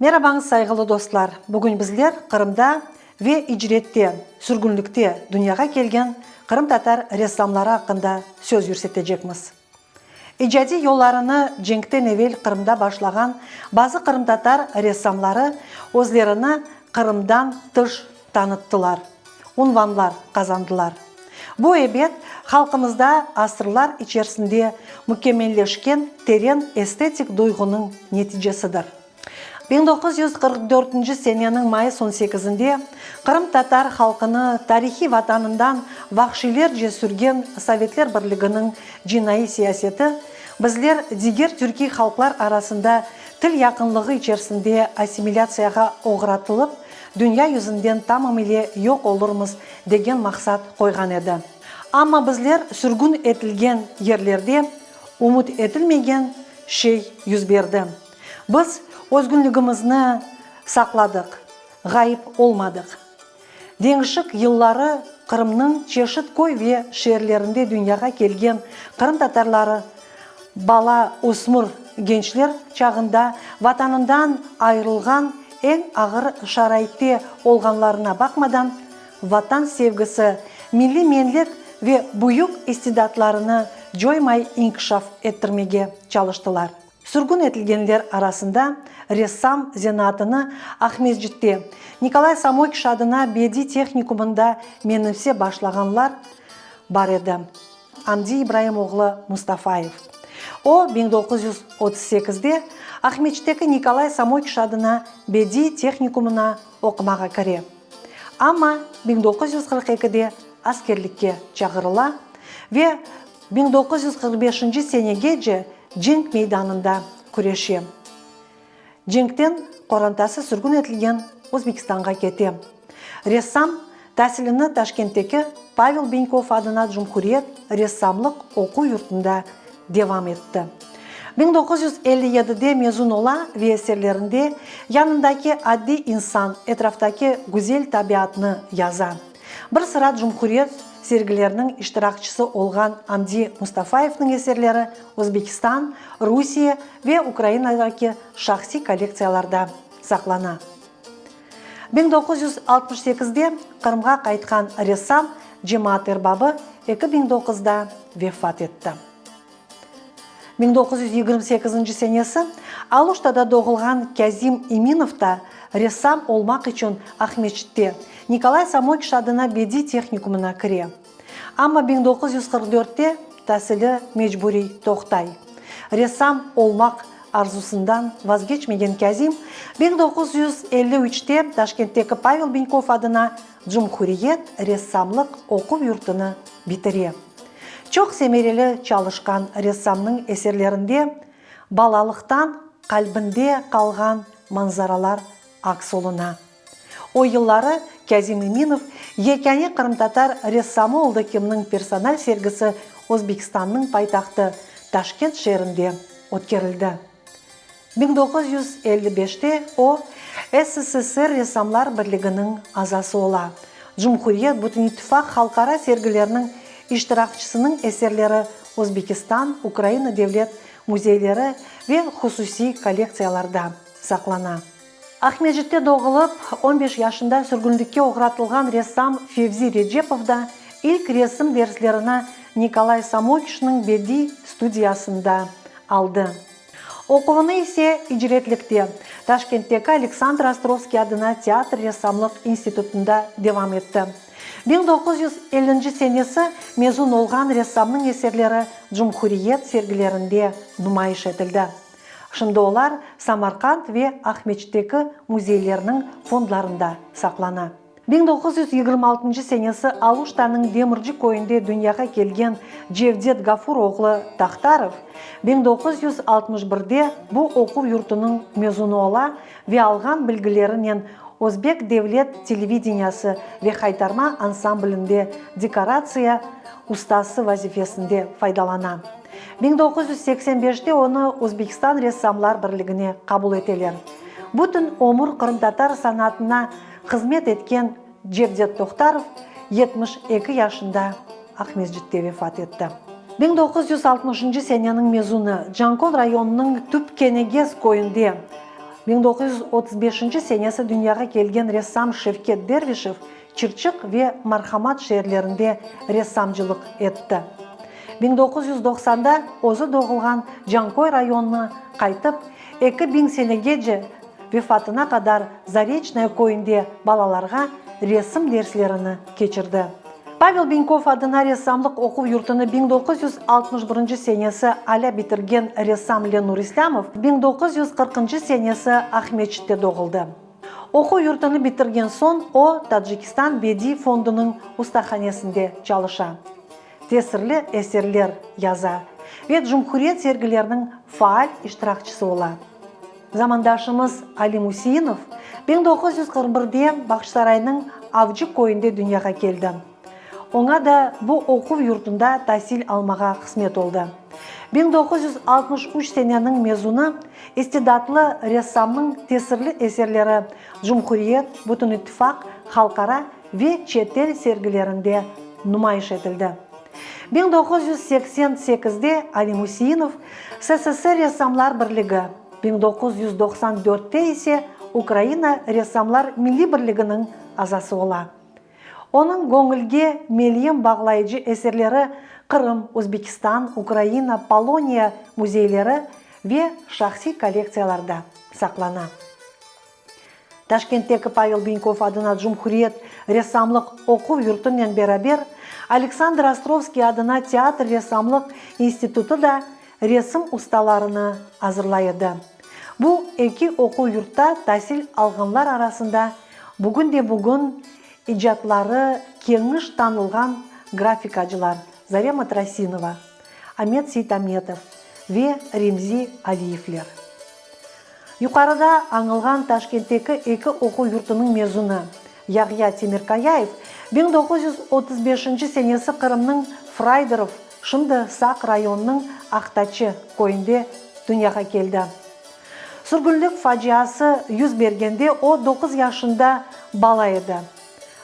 Merabañız, sayğılı dostlar! Bugün bizler Qırımda ve icrette, sürgünlikte dünyağa kelgen qırımtatar ressamları aqqında söz yürsetecekmiz. İcadiy yollarını cenkten evel Qırımda başlağan bazı qırımtatar ressamları özlerini Qırımdan tış tanıttılar, unvanlar qazandılar. Bu, ebet, halqımızda asırlar içersinde mükemmelleşken teren estetik duyğunıñ neticesidir. 1944 seneniñ mayıs on sekizinde qırımtatar halqını tarihiy vatanından vahşiylerce sürgen Sovetler Birliginiñ cinaiy siyaseti bizler diger türkiy halqlar arasında til yaqınlığı içersinde assimilâtsiyağa oğratılıp, dünya yüzünden tamam ile yoq olurmız degen maqsat qoyğan edi. Amma bizler sürgün etilgen yerlerde ümüt etilmegen şey yüz berdi. Biz özgünligimizni saqladıq, ğayıp olmadıq. Deñişik yılları Qırımnıñ çeşit köy ve şeerlerinde dünyağa kelgen qırımtatarları bala, ösmür, gençler çağında Vatanından ayırılğan eñ ağır şaraitte olğanlarına baqmadan, Vatan sevgisi, milliy menlik ve büyük istidatlarını coymay inkişaf ettirmege çalıştılar. Sürgün etilgenler arasında ressam zenaatını Aqmescitte, Nikolay Samokiş adına bediy tehnikumında menimsep başlağanlar bar edi, Amdi İbraim oğlu Mustafayev. O, 1938-de Aqmescitteki Nikolay Samokiş adına bediy tehnikumına oqumağa kire. Amma 1942-de askerlikke çağırıla ve 1945-nci senegece cenk meydanında küreşe. Cenkten qorantası sürgün etilgen Özbekistanğa kete. Ressam tasilini Taşkentteki Pavel Benkov adına Cumhuriyet ressamlıq oquv yurtunda devam etti. 1957-de mezun ola ve eserlerinde yanındaki addiy insan, etraftaki güzel tabiatnı yaza. Bir sıra cumhuriyet sergileriniñ iştirakçisi olğan Amdi Mustafayevniñ eserleri Özbekistan, Rusiye ve Ukrainadaki şahsiy kollektsiyalarda saqlana. 1968-de Qırımğa qaytqan ressam, cemaat erbabı 2009-da vefat etti. 1928 senesi Aluştada doğulğan Kâzim Eminov da ressam olmaq içün Aqmescitte Nikolay Samokiş adına bediy tehnikumına kire. Amma 1944-te tasili mecburiy toqtay. Ressam olmaq arzusından vazgeçmegen Kâzim 1953-te Taşkentteki Pavel Benkov adına Cumhuriyet ressamlıq oquv yurtunı bitire. Çoq semereli çalışqan ressamnıñ eserlerinde balalıqtan qalbinde qalğan manzaralar aks oluna. O yılları Kâzim Eminov yekâne qırımtatar ressamı oldı, kimniñ personal sergisi Özbekistannıñ paytahtı Taşkent şeerinde ötkerildi. 1955-te o, SSSR Ressamlar Birliginiñ azası ola. Cumhuriyet Bütünittifaq halqara sergileriniñ iştirakçisiniñ eserleri Özbekistan, Ukraina devlet müzeyleri ve hususiy kollektsiyalarda saqlana. Aqmescitte doğulıp, on beş yaşında sürgünlikke oğratılğan ressam Fevzi Recepov da ilk resim derslerini Nikolay Samokişniñ bediy studiyasında aldı. Oquvını ise icretlikte, Taşkentteki Aleksandr Ostrovskiy adına teatr-ressamlıq institutında devam etti. 1950 senesi mezun olğan ressamnıñ eserleri cumhuriyet sergilerinde numayış etildi. Şimdi olar Samarqand ve Aqmeçitteki müzeylerniñ fondlarında saqlana. 1926 senesi Aluştanıñ Demirci köyünde dünyağa kelgen Cevdet Gafur oğlu Tahtarov 1961-de bu oquv yurtunıñ mezunı ola ve alğan bilgilerinen Özbek devlet televideniyası ve Haytarma ansamblinde dekoratsiya ustası vazifesinde faydalana. 1985-te onı Özbekistan Ressamlar birligine qabul eteler. Bütün ömür qırımtatar sanatına hızmet etken Cevdet Tohtarov 72 yaşında Aqmescitte vefat etti. 1960-ncı seneniñ mezunı, Canköy rayonınıñ Tüp Kenegez köyünde. 1935 senesi dünyağa kelgen ressam Şevket Dervişev Çırçıq ve Marhamat şeerlerinde ressamcılıq etti. 1990da özü doğulğan Canköy rayonına qaytıp, 2000 senegece vefatına qadar Zareçnoye köyünde balalarğa resim derslerini keçirdi. Pavel Benkov adına ressamlıq oquv yurtunı 1961 senesi alâ bitirgen ressam Lenur İslâmov 1940 senesi Aqmescitte doğuldı. Oquv yurtunı bitirgen soñ o, Tacikistan Bediy fondunıñ ustahanesinde çalışa, tesirli eserler yaza ve cumhuriyet sergileriniñ faal iştirakçisi ola. Zamandaşımız Alim Üseinov 1941-de Bağçasaraynıñ Avcı köyünde dünyağa keldi. Oña da bu oquv yurtunda tasil almağa qısmet oldı. 1963 seneniñ mezunı, istidatlı ressamnıñ tesirli eserleri cumhuriyet, bütünittifaq, halqara ve çetel sergilerinde numayış etildi. 1988-de Alim Üseinov SSSR Ressamlar birligi, 1994-te ise Ukraina Ressamlar milliy birliginiñ azası ola. Onıñ göñülge melyem bağlayıcı eserleri Qırım, Özbekistan, Ukraina, Poloniya müzeyleri ve şahsiy kollektsiyalarda saqlana. Taşkentteki Pavel Benkov adına Cumhuriyet ressamlıq oquv yurtunen beraber Aleksandr Ostrovskiy adına teatr ressamlıq institutı da resim ustalarını azırlay edi. Bu eki oquv yurtta tasil alğanlar arasında bugün-de-bugün icatları keniş tanılğan grafikacılar Zarema Trasinova, Amet Seytametov ve Remzi Aliyevler. Yuqarıda añılğan Taşkentteki eki oquv yurtunıñ mezunı Yağya Temirkayayev 1935 senesi Qırımnıñ Frayderov, şimdi Saq rayonınıñ Aqtaçı, köyünde dünyağa keldi. Sürgünlik faciası yüz bergende o doquz yaşında bala edi.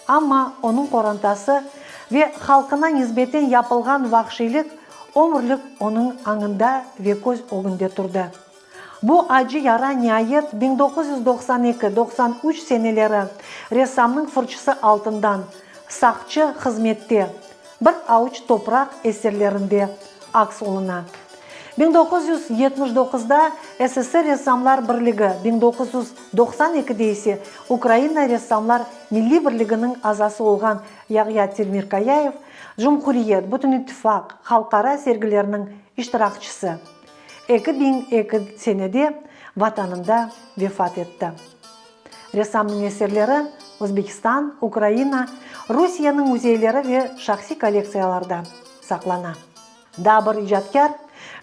Amma onıñ qorantası ve halqına nisbeten yapılğan vahşiylik ömürlik onıñ añında ve köz ögünde turdı. Bu acı yara niayet 1992, 93 seneleri ressamnıñ fırçısı altından Saqçı hızmette, bir avuç topraq eserlerinde aks oluna. 1979-da SSR Ressamlar birligi, 1992-de ise Ukraina Ressamlar milliy birliginiñ azası olğan Yağya Temirkayayev cumhuriyet, bütünittifaq, halqara sergileriniñ iştirakçisi. 2002 senede Vatanında vefat etti. Ressamnıñ eserleri Özbekistan, Ukraina, Rusiyeniñ müzeyleri ve şahsiy kollektsiyalarda saqlana. Daa bir icatkâr,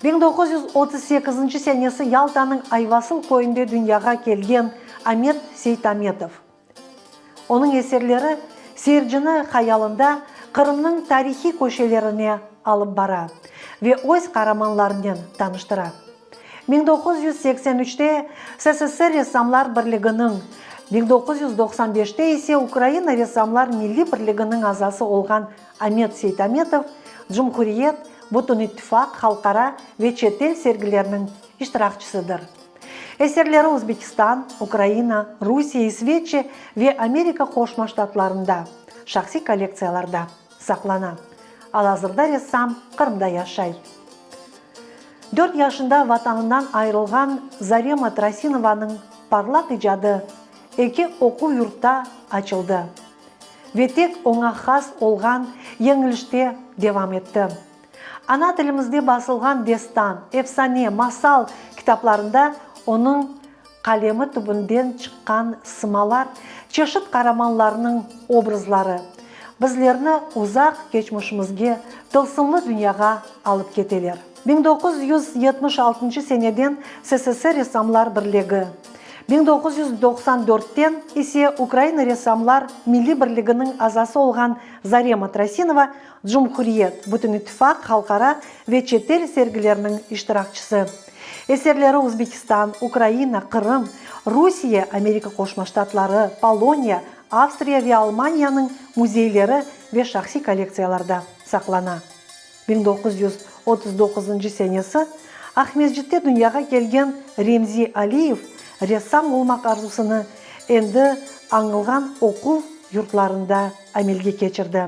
1938 senesi Yaltanıñ Ayvasıl köyünde dünyağa kelgen Amet Seytametov. Onıñ eserleri seyircini hayalında Qırımnıñ tarihiy köşelerine alıp bara ve öz qaramanlarınen tanıştıra. 1983-te SSSR Ressamlar birliginiñ, 1995-te ise Ukraina Ressamlar milliy birliginiñ azası olğan Amet Seytametov cumhuriyet, bütünittifaq, halqara ve çetel sergilerniñ iştirakçisidir. Eserleri Özbekistan, Ukraina, Rusiye, İsveçiya ve Amerika Qoşma Ştatlarında şahsiy kollektsiyalarda saqlana. Al-azırda ressam Qırımda yaşay. Dört yaşında vatanından ayırılğan Zarema Trasinovanıñ parlaq icadı eki oquv yurtta açıldı ve tek oña has olğan yeñilişte devam etti. Ana tilimizde basılğan destan, efsane, masal kitaplarında onıñ qalemi tübünden çıqqan sımalar, çeşit qaramanlarnıñ obrazları bizlerni uzaq keçmişimizge, tılsımlı dünyağa alıp keteler. 1976 seneden SSSR Ressamlar birligi, 1994-ten ise Ukraina Ressamlar milliy birliginiñ azası olğan Zarema Trasinova Cumhuriyet, bütünittifaq, halqara ve çetel sergileriniñ iştirakçisi. Eserleri Özbekistan, Ukraina, Qırım, Rusiye, Amerika Qoşma Ştatları, Poloniya, Avstriya ve Almaniyanıñ müzeyleri ve şahsiy kollektsiyalarda saqlana. 1939 senesi Aqmescitte dünyağa kelgen Remzi Aliyev. Ressam olmaq arzusını endi añılğan oquv yurtlarında amelge keçirdi.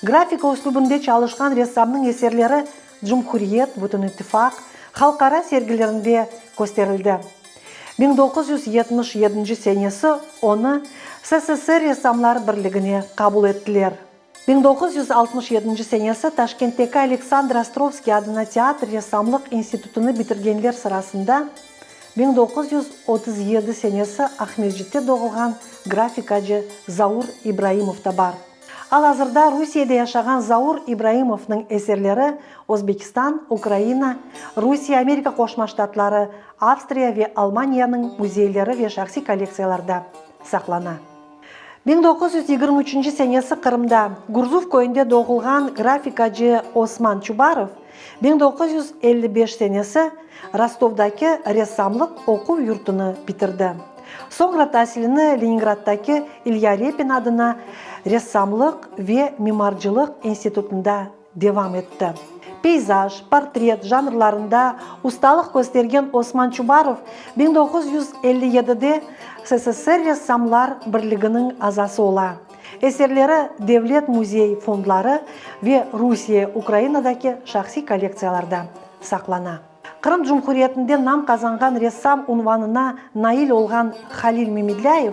Grafika üslübinde çalışqan ressamnıñ eserleri cumhuriyet, bütünittifaq, halqara sergilerinde kösterildi. 1977 senesi onı SSSR Ressamlar birligine qabul ettiler. 1967 senesi Taşkentteki Aleksandr Ostrovskiy adına teatr ressamlıq institutını bitirgenler sırasında 1937 senesi Aqmescitte doğulğan grafikacı Zaur İbraimov da bar. Al-azırda Rusiyede yaşağan Zaur İbraimovnıñ eserleri Özbekistan, Ukraina, Rusiye, Amerika Qoşma Ştatları, Avstriya ve Almaniyanıñ müzeyleri ve şahsiy kollektsiyalarda saqlana. 1923 senesi Qırımda, Gurzuf köyünde doğulğan grafikacı Osman Çubarov, 1955 senesi Rostovdaki ressamlıq oquv yurtunı bitirdi. Soñra tasilini Leningraddaki İlya Repin adına ressamlıq ve mimarcılıq institutında devam etti. Peyzaj, portret janrlarında ustalıq köstergen Osman Çubarov 1957-de SSSR Ressamlar birliginiñ azası ola. Eserleri devlet müzey fondları ve Rusiye, Ukrainadaki şahsiy kollektsiyalarda saqlana. Qırım Cumhuriyetinde nam qazanğan ressam unvanına nail olğan Halil Memedlâyev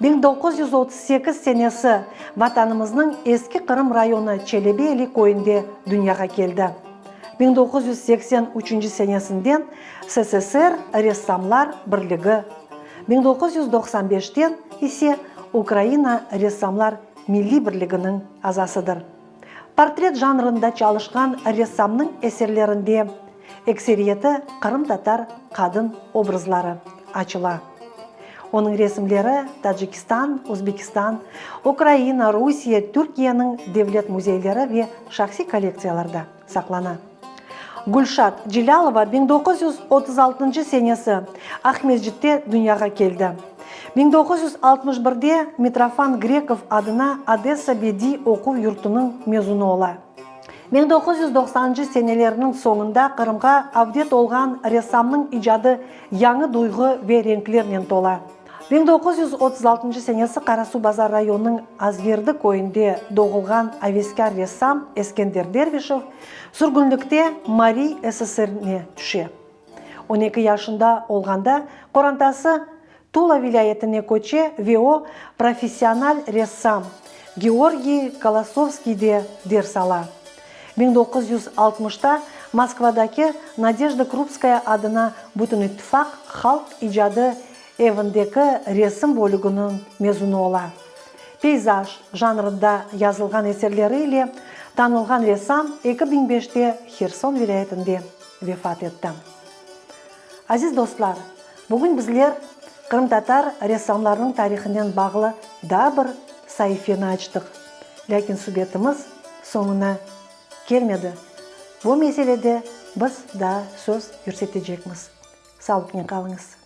1938 senesi Vatanımıznıñ Eski Qırım rayonı Çelebi Eli köyünde dünyağa keldi. 1983 senesinden SSSR Ressamlar birligi, 1995-ten ise Ukraina Ressamlar milliy birliginiñ azasıdır. Portret janrında çalışqan ressamnıñ eserlerinde ekseriyeti qırımtatar qadın obrazları açıla. Onıñ resimleri Tacikistan, Özbekistan, Ukraina, Rusiye, Türkiyeniñ devlet müzeyleri ve şahsiy kollektsiyalarda saqlana. Gülşat Celâlova 1936 senesi Aqmescitte dünyağa keldi. 1961-de Mitrofan Grekov adına Odessa bediy oquv yurtunıñ mezunı ola. 1990-ncı senelerniñ soñunda Qırımğa avdet olğan ressamnıñ icadı yañı duyğu ve renklernen tola. 1936 senesi Qarasuvbazar rayonınıñ Azverdi köyünde doğulğan aveskâr ressam Eskender Dervişev sürgünlikte Mariy SSR-ne tüşe. On eki yaşında olğanda qorantası Tula vilâyetine köçe ve o, professional ressam Georgiy Kolosovskiyde ders ala. 1960-ta Moskvadaki Nadejda Krupskaya adına Bütünittifaq halq icadı Evindeki resim bölüginiñ mezunı ola. Peyzaj janrında yazılğan eserleri ile tanılğan ressam 2005-te Herson vilâyetinde vefat etti. Aziz dostlar, bugün bizler qırımtatar ressamlarınıñ tarihınen bağlı daa bir saifeni açtıq. Lâkin subetimiz soñuna kelmedi. Bu meselede biz daa söz yürsetecekmiz. Sağlıqnen qalıñız.